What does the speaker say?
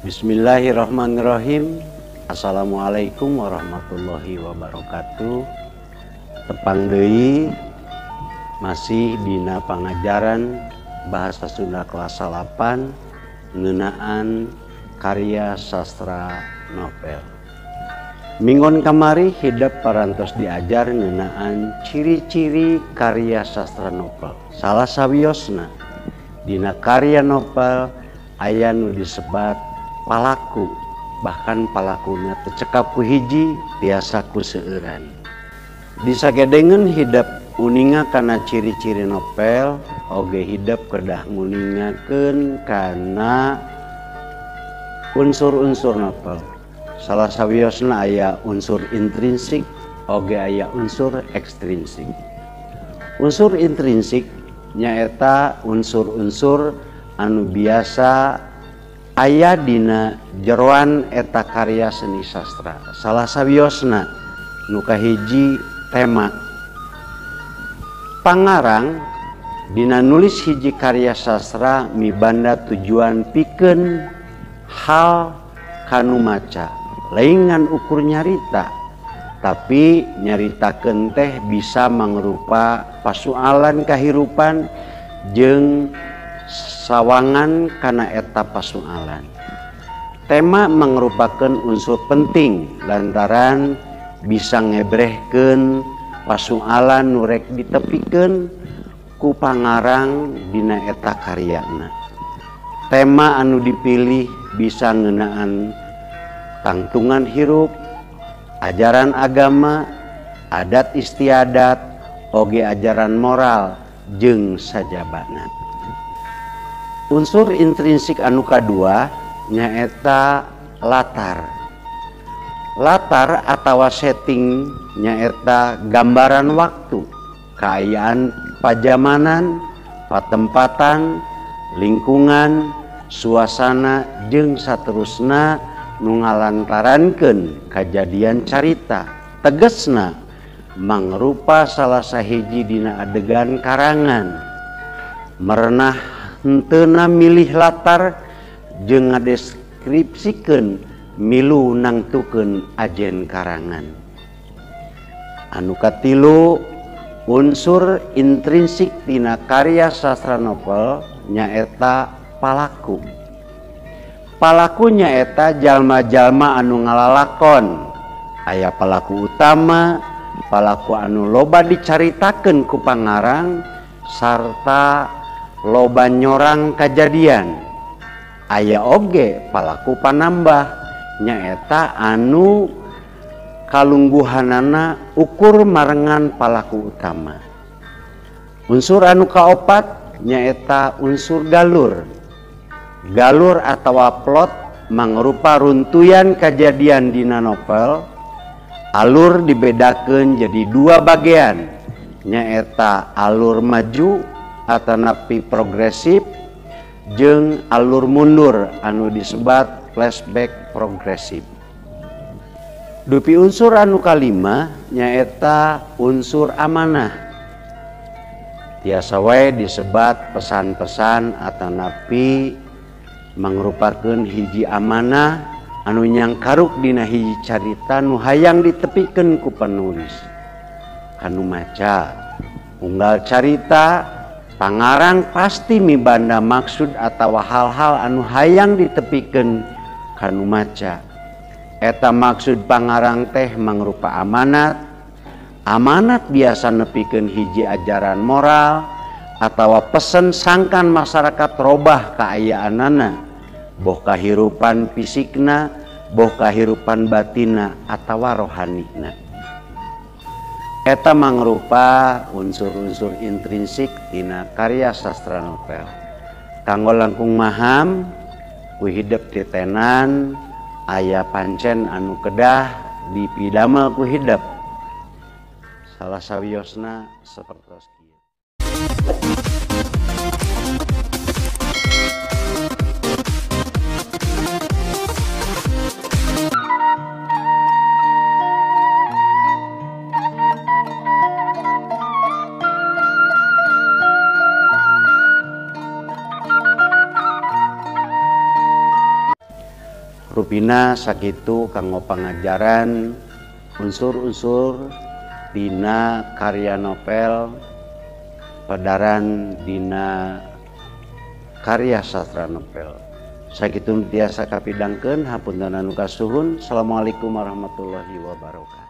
Bismillahirrahmanirrahim. Assalamualaikum warahmatullahi wabarakatuh. Tepang deui masih dina pangajaran bahasa Sunda kelas 8 ngeunaan karya sastra novel. Minggon kamari hidep parantos diajar ngeunaan ciri-ciri karya sastra novel. Salah sawiosna dina karya novel aya nu disebat palaku, bahkan palakuna teu cekap ku hiji tiasa ku seueuran. Disagedengeun hidep uninga kana ciri-ciri novel, oge hidep kedah nguningakeun kana unsur-unsur novel. Salah sawiosna aya unsur intrinsik, oge aya unsur ekstrinsik. Unsur intrinsik nyaeta unsur-unsur anu biasa aya dina jeroan eta karya seni sastra. Salah sawiosna nu kahiji tema. Pangarang dina nulis hiji karya sastra mibanda tujuan pikeun hal kanu maca, lain ngan ukur nyarita, tapi nyaritakeun teh bisa mangrupa pasualan kahirupan jeung sawangan kana eta pasualan. Tema mangrupakeun unsur penting lantaran bisa ngebrehkeun pasualan nu rek ditepikeun ku pangarang dina eta karyana. Tema anu dipilih bisa ngeunaan tangtungan hirup, ajaran agama, adat istiadat, oge ajaran moral jeung sajabana. Unsur intrinsik anu kadua nyaeta latar. Latar atawa setting nyaeta gambaran waktu, kaayaan pajamanan, patempatan, lingkungan, suasana jeung saterusna nu ngalantarankeun kajadian carita. Tegesna mangrupa salah sahiji dina adegan karangan. Merenah henteuna milih latar jeung ngadeskripsikeun milu nangtukeun ajen karangan. Anu katilu, unsur intrinsik tina karya sastra novel nyaeta palaku. Palaku nyaeta jalma-jalma anu ngalalakon. Aya palaku utama, palaku anu loba dicaritakeun ku pangarang, sarta loba nyorang kajadian. Aya oge palaku panambah nyaeta anu kalungguhanana ukur marengan palaku utama. Unsur anu kaopat nyaeta unsur galur. Galur atawa plot mangrupa runtuyan kajadian dina novel. Alur dibedakeun jadi dua bagian, nyaeta alur maju atanapi progresif jeung alur mundur anu disebat flashback progresif. Dupi unsur anu kalima nyaeta unsur amanah. Tiasa wae disebat pesan-pesan atanapi mangrupakeun hiji amanah anu nyangkaruk dina hiji carita nu hayang ditepikeun ku penulis. Kanu maca unggal carita, pangarang pasti mibanda maksud atawa hal-hal anu hayang ditepikeun kanu maca. Eta maksud pangarang teh mangrupa amanat. Amanat biasa nepikeun hiji ajaran moral atawa pesen sangkan masyarakat robah kaayaanana, boh kahirupan fisikna, boh kahirupan batina atawa rohanina. Eta mangrupa unsur-unsur intrinsik tina karya sastra novel. Kanggo langkung maham ku hidep titenan aya pancen anu kedah dipidamel ku hidep. Salah sawiosna sapertos kieu. Rupina sakitu kanggo pangajaran unsur-unsur dina karya novel, padaran dina karya sastra novel. Sakitu tiasa kapidangkeun, hapunten anu kasuhun. Assalamualaikum warahmatullahi wabarakatuh.